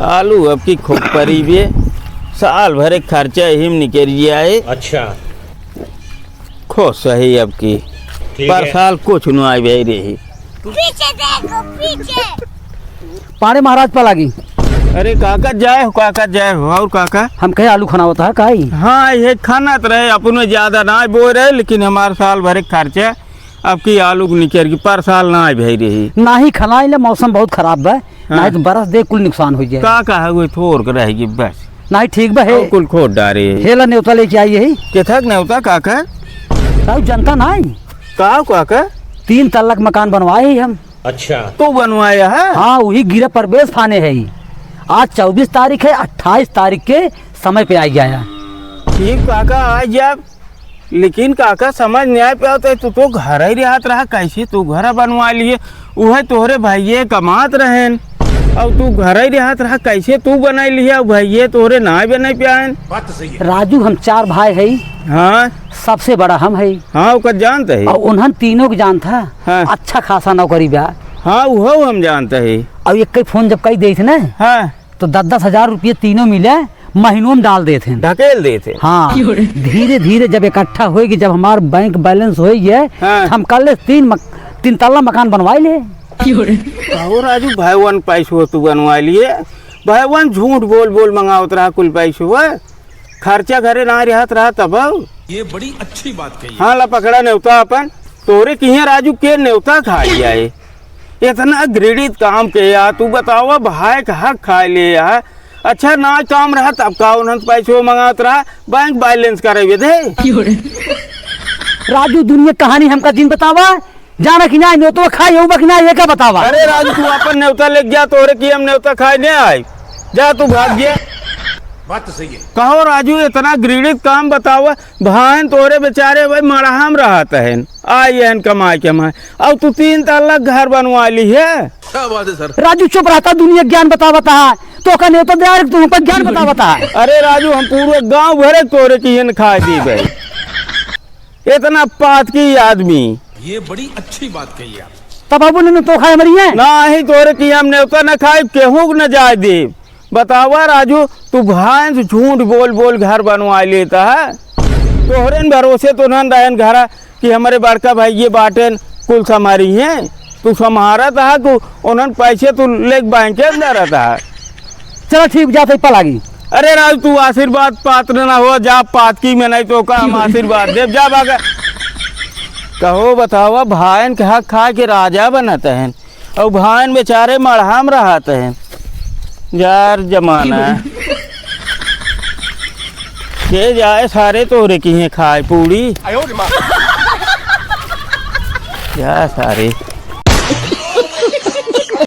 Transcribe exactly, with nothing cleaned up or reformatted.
आलू अब की खूब परी बे, साल भरे खर्चा हिम निकल जाए। अच्छा। खुश है अब की। ठीक पर है। साल कुछ ना आए भाई रही। पीछे देखो, पीछे। पाड़े महाराज पा लागी। अरे काका जय हो, काका जय हो। और काका? हम कहे आलू खनावत है काई? हाँ, ये खाना तो रहे, अपने ज्यादा ना बोए रहे, लेकिन हमारे साल भरे खर्चा अब की आलू के निकर की पर साल ना भई रही। नाही खनाई ले, मौसम बहुत खराब बा, हाँ। नाही तो बरस दे कुल नुकसान हो जाए। का कहा हुए थोर के रहेगी बस। नाही ठीक बा हे। और कुल खोद डारे। हेला नेवता लेके आई यही। केथक नेवता काका? ताऊ जनता नाही। का काका? तीन तल्ला के मकान बनवाए ही हम। अच्छा। तू बनवाया है? हाँ, वही गिरा परवेश फाने है ही। आज चउबीस तारीख है, अट्ठाईस तारीख के समय पे आ गया है। ठीक काका, आ जाब। लेकिन काका समझ नहीं आ पावत है, तू तो घर ही रहत रहा, कैसे तू घर बनवा लिए? उहे तोहरे भइये कमात रहेन, और तू घर ही रहत रहा, कैसे तू बनाई लिया? भइये तोहरे ना बनाई पाएन। बात तो सही है। राजू, हम चार भाई है। हाँ। सबसे बड़ा हम है। हाँ, ओकर जानत है। और उन्हन तीनों के जानत है। हाँ। अच्छा खासा नौकरी बा। हाँ, उहो हम जानत है। और एक फोन जब कई देत ना, हाँ। तो दस दस हजार रुपये तीनों मिले, महीनों में डाल देत हैं। ढकेल देत हैं। हाँ। धीरे धीरे जब इकट्ठा होएगी, जब हमार बैंक बैलेंस होएगी, हाँ। हम कर ले तीन मक-, तीन तल्ला मकान बनवाई ले। कहो राजू, भगवान पैसो तू बनवा लिए, भगवान झूठ बोल बोल मंगावत रहा कुल पैसो, खर्चा घरे ना रहत रहा तब। ये बड़ी अच्छी बात कही। हाँ, ला पकड़ा नेवता अपन, तोरे किहे राजू के नेवता खा लिया है। इतना घृणित काम के या, तू बतावा, भाई का हक खाए ले या। अच्छा ना काम रहा तब का उन्हन पैसो मंगात रहा, बैंक बैलेंस करे दे। राजू, दुनिया कहानी हमका जिन बतावा, जाना कि ना, नेवता खाए हो कि ना, ये का बतावा? अरे राजू, तू अपन नेवता लेके जा, तोरे की हम नेवता खाए नहीं आए, जा तू भाग गया। बात तो सही है। कहो राजू, इतना घृणित काम बतावा, भाई तोरे बेचारे भाई मड़हा में रहत हैं, आए हैं कमाए के माए, अब तू तीन तल्ला घर बनवा ली है। क्या बात है सर? राजू चुप रहता, दुनिया ज्ञान बतावता है, तो का नेवता दे रहे, तू हमका ज्ञान बतावता है। अरे राजू, हम पूरे गांव भरे तोरे की हिन खाए दी भाई, इतना पातकी आदमी। ये बड़ी अच्छी बात कही आप। तब अब उन्होंने तो खाए मरी है। ना ही तोरे की हम नेवता न खाए, केहू न जाए दे। बतावा राजू, तू भाई से झूठ बोल बोल घर बनवा लेता है। तोहरे न भरोसे तो उन्हन रहन घरा कि हमरे बड़का भाई ये बाटेन कुल संभारी हैं। तू संभारत है, तू उन्हन पैसे तू लेके बैंक के अंदर रहता है। चला ठीक, जात ही पलागी। अरे राजू, तू आशीर्वाद पात्र ना हो, जा पातकी में नहीं तो का हम आशीर्वाद देब, जा भागा। कहो बतावा, भाईन के हक खा के राजा बनत हैं। और भाईन बेचारे मड़हा में रहत हैं। यार जमाना। के जाए सारे तोरे किहे खाए पूड़ी। आयो रे माँ। जा सारे।